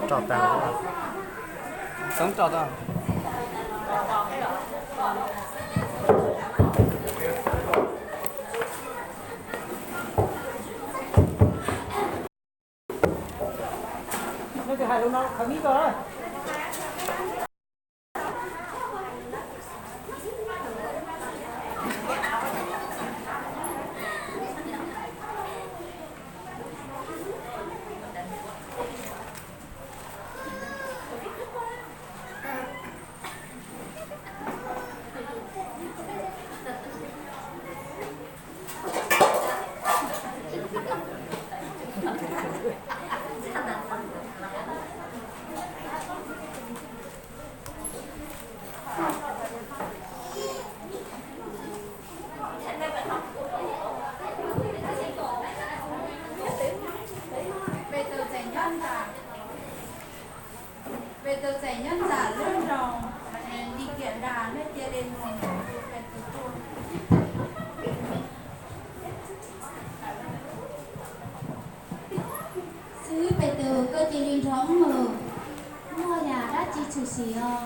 Tso tag. Txhob tso tag. Pes tus txawm nyob ntawm, pes tus txawm nyob ntawm lub nroog Li Kiam Nras, nej cia li mus pes tus tuaj. Xib hwb Petus, koj cia li nrog wb mus, muaj yam dab tsi tshwm sim os.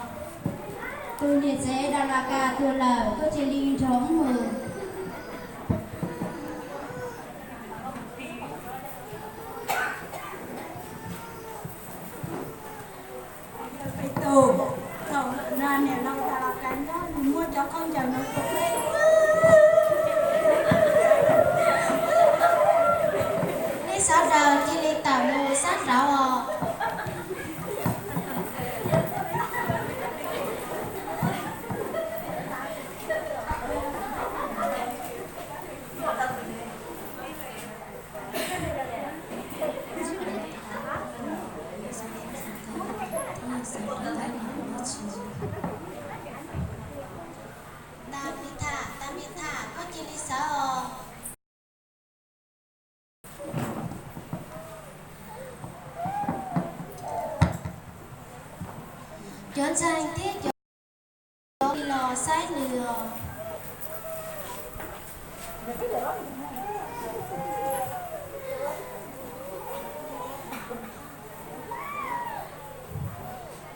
Tus niam tsev Dalakas tuag lawm, koj cia li nrog wb mus. Petus, thaum no niam laus Dalakas nyob nws muab cov khaub ncaws no tua. Nej sawv daws cia li tawm mus sab nraud os. Ntaus me tham, ntaus me tham, koj cia li sawv os. Cov ntxhais thiab cov, cov los saib nws os.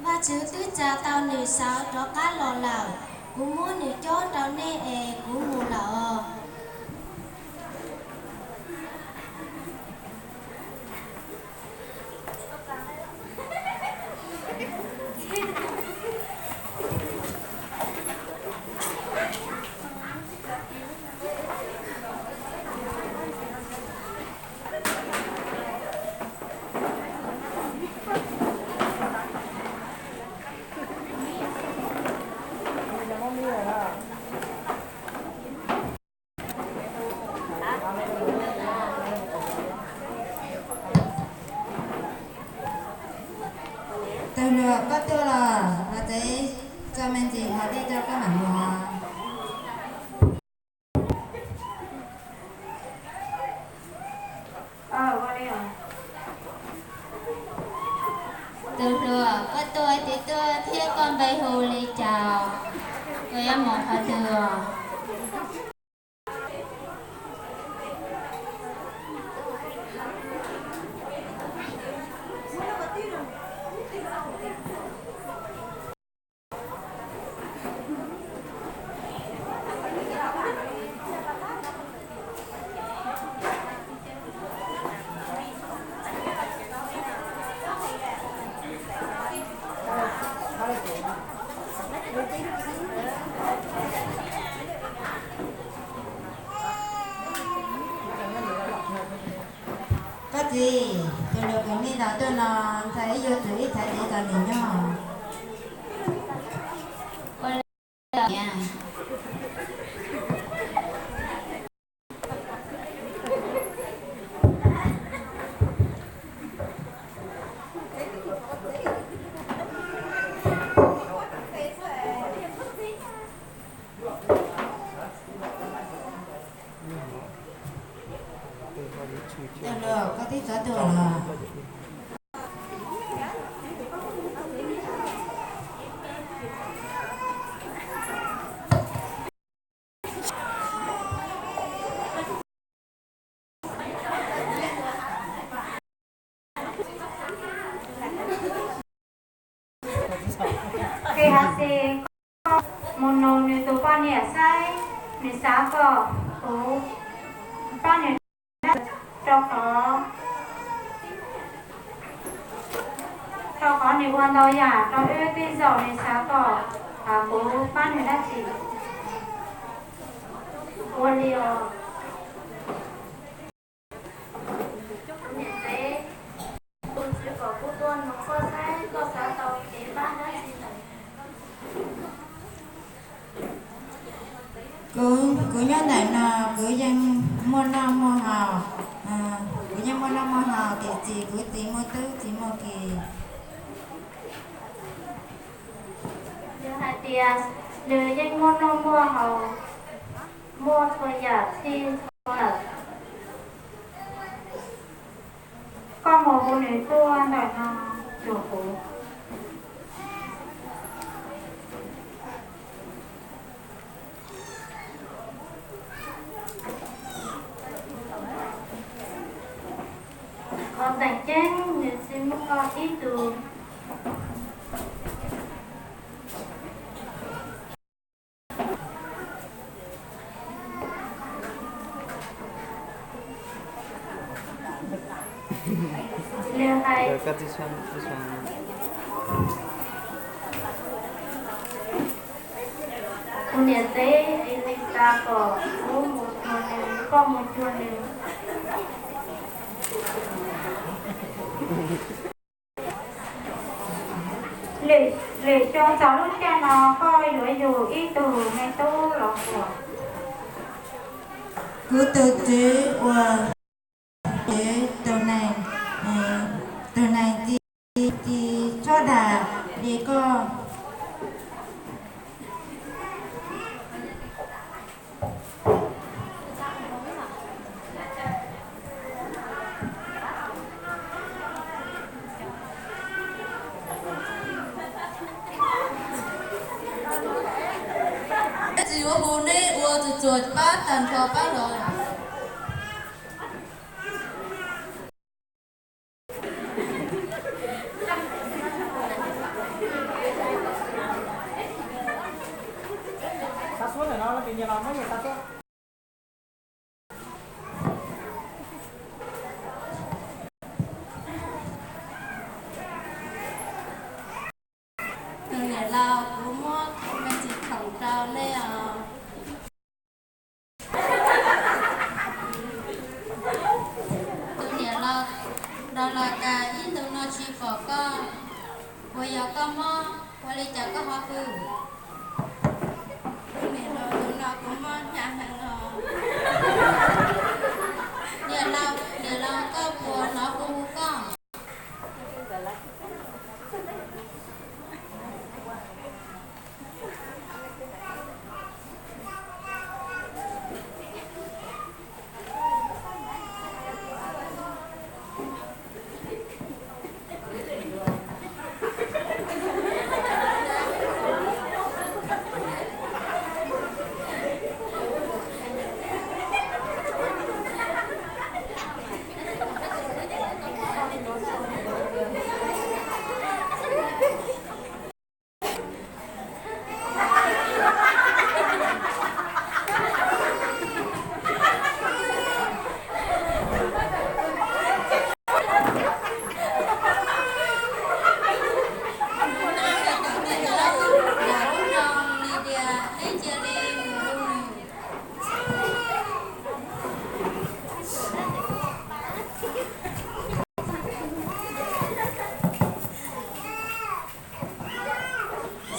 Vajtswv twb tsa tau nws sawv rov qab los lawm. Kuv muab nws cob rau nej es kuv mus lawm os. Tus hluas, koj tuaj los, los tsev, tso me ntsis hov dej rau koj mam mus. Tus hluas, koj tuaj ces tuaj thiab koj npe hu li cas? Koj yuav mus qhov twg? Koj txiv, tus hluas kws nej ntaus tuaj no, ntxhais ib yuav tsum ib thaiv tsev tau nws nyob. Ua li, niam. Koj twb txog tuaj los. Qhia hais tias koj mus nug nws tus poj niam saib, nws xav kom kuv pab nws rau qhov, rau qhov nws ua ntau yam rau wb, tej zaum nws xav kom kuv pab nws dab tsi. Ua li os. Niam tsev, tus tswv kom kuv tuaj nug koj saib koj xav tau kev pab dab tsi lawm. Kuv, kuv nyob ntawm no kuv yeej muaj noj muaj haus, kuv yeej muaj noj muaj haus tiam sis kuv tsis muaj tub tsis muaj ki. Yog hais tias nws yeej muaj noj muaj haus, muaj txhua yam txhij txhua yam, koj mus hu nws tuaj ntawm no rau kuv. Qhov tseem ceeb nws tsis muaj ib tug. Nws hais, kuv niam tsev, Elisa kom kuv mus cuag nws, koj mus cuag nws. Lwm, lwm xyoo txog lub caij no koj yuav yug ib tug me tub los puas? Kuv tus tswv uas, kuv tus neeg, tus neeg tsis, tsis txhob dag li koj. Tsis yuav hu neb ua txuas txuas pab tag nrho pab los. Tus niam laus, kuv muab me ntsis khoom rau nej os. Tus niam laus, rau los cas ib ntu no tsis pom koj, puas yog koj mob, ua li cas koj ho hws? Tus niam laus, tus no kuv mob hnyav heev os. Niam laus, niam laus, koj puas hnov kuv hu koj?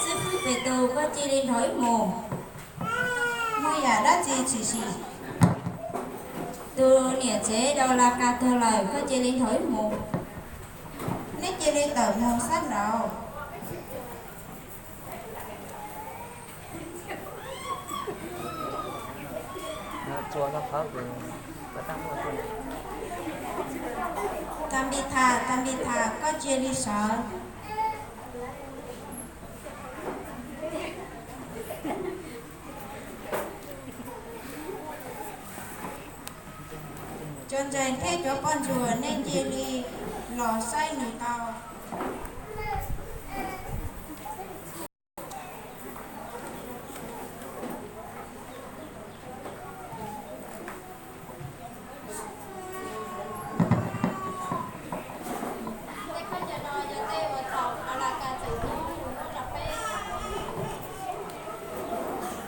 Xib fwb Petus, koj cia li nrog wb mus. Muaj yam dab tsi tshwm sim? Tus niam tsev Daulaka tuag lawm, koj cia li nrog wb mus. Neb cia li tawm mus sab nraud. Tabitha, Tabitha, koj cia li sawv. Cov ntxhais thiab cov poj ntsuam, nej cia li los saib nws tau.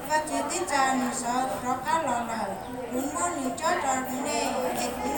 Vaj tse teb tsa nws sawv rov qab los lawm, kuv muab nws cob rau nej es kuv